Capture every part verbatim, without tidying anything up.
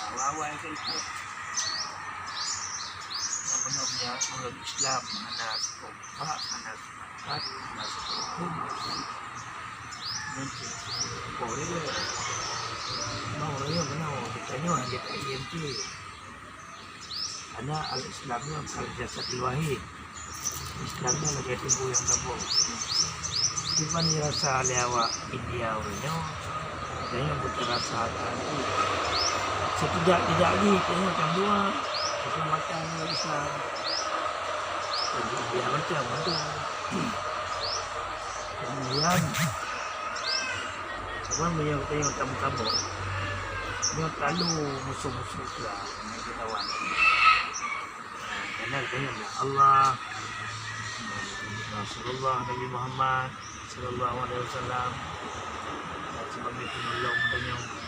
Awai-awai ka ikot. Nyang meunyoe ureueng Islam hana seukompak, hana seupakat, hana seuhuköm, mungken poh lé. Mau lé meunoe, geutanyoe hana taiem cit. Karena al-Islam nyoe kal jasadil wahid. Islam nyoe lagèe tuboh nyang saboh. Kiban jirasa lé awak India uroe nyoe, dan nyoe beuteurasa lagèe nyan. Setidak-tidak jih tanyoe tam dua, keselamatan umat Islam. Jadi, India macam tu. Kemudian, apa, meunyoe tanyoe tam saboh, nyoe talalu musoh-musoh Islam, nyoe lawan. Karena geutanyoe na Allah, Rasulullah Nabi Muhammad sallallahu alaihi wasallam, dan sebagai penolong geutanyoe.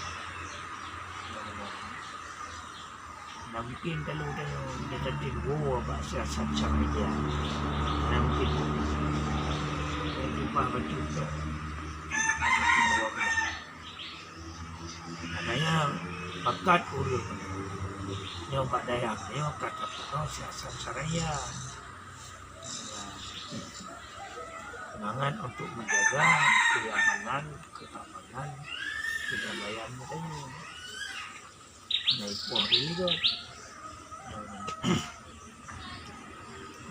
Na mungkin kalau geutanyoe, geutanyoe woe bak siasat syariah. Na mungkin. Nyang jubah bacut tu. Makanya pakat ureueng nyoe bak dayah nyoe ka tapeurunoe siasat syariah. Semangat untuk menjaga keamanan, keamanan, kedamaian geutanyoe. Nah, ipoh diri tu.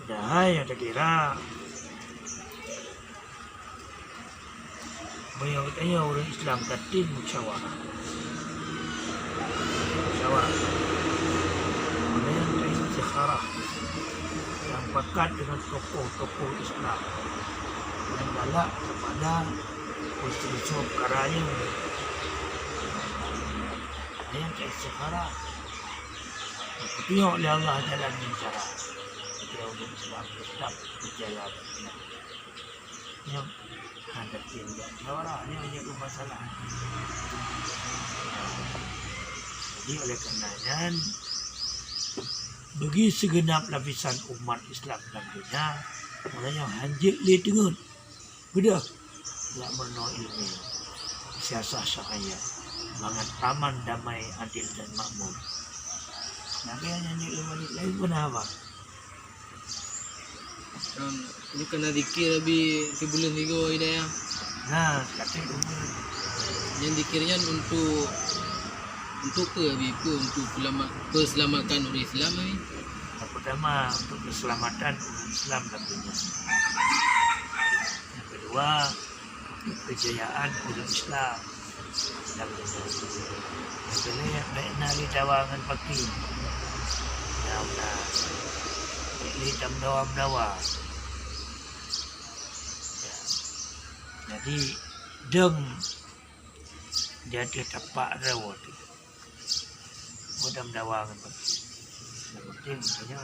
Padahai nyang takira, meunyoe geutanyoe ureueng Islam ka tem musyawarah. Musyawarah. Kemudian istikharah. Nyang pakat dengan tokoh-tokoh Islam. Nyang galak kepada unsur-unsur perkara nyoe. Nyang ka istikharah. Geutunyok lé Allah jalan ngon cara. Geutunyok lé Allah jalan ngon cara. Nyoe hana tem jak musyawarah, nyoe nyang masalah. Jadi, oleh karena nyan, bagi segenap lapisan umat Islam lam donya, mulai nyoe hanjeuet lé teungeut. Beudôh, jak meurunoe ileumèe, siasah syariah, mangat aman, damai, adil dan makmur. Nah, kaya nyan jeuet lé marit laén peue na haba. Em, nyoe ka na zikir Abi sibuleuen sigoe, Abi, ya? Nah, sekarang umur. Nyan zikir nyan untuk, untuk peue, Abi? Peue, untuk peulama-, peuseulamatkan ureueng Islam, Abi? Yang pertama, untuk keselamatan umat Islam lam donya. Yang kedua, untuk kejayaan umat Islam lam donya. Yang kelhèe, bèk na lé dawa ngon paki. Nyang na, bèk lé tameudawa-meudawa. Ya. Jadi, dong di ateueh tapak droe teuh. Mudah-mudahan. Yang penting, maknanya,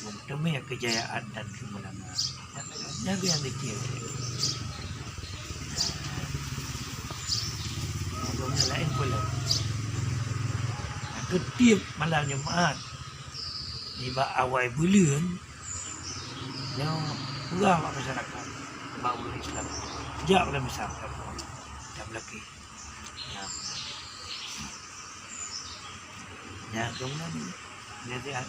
meuteumèe keujayaan dan keumeunangan. Nyan, nyan nyang dikira. Nyang laén peue lom. Nyang keu tiep malam Jumat, nibak awai buleuen, nyoe peugah bak masyarakat, bak ureueng Islam. Jak bak misal, dan meulakèe. Nyan. Nyan, keumudian, nyan siat.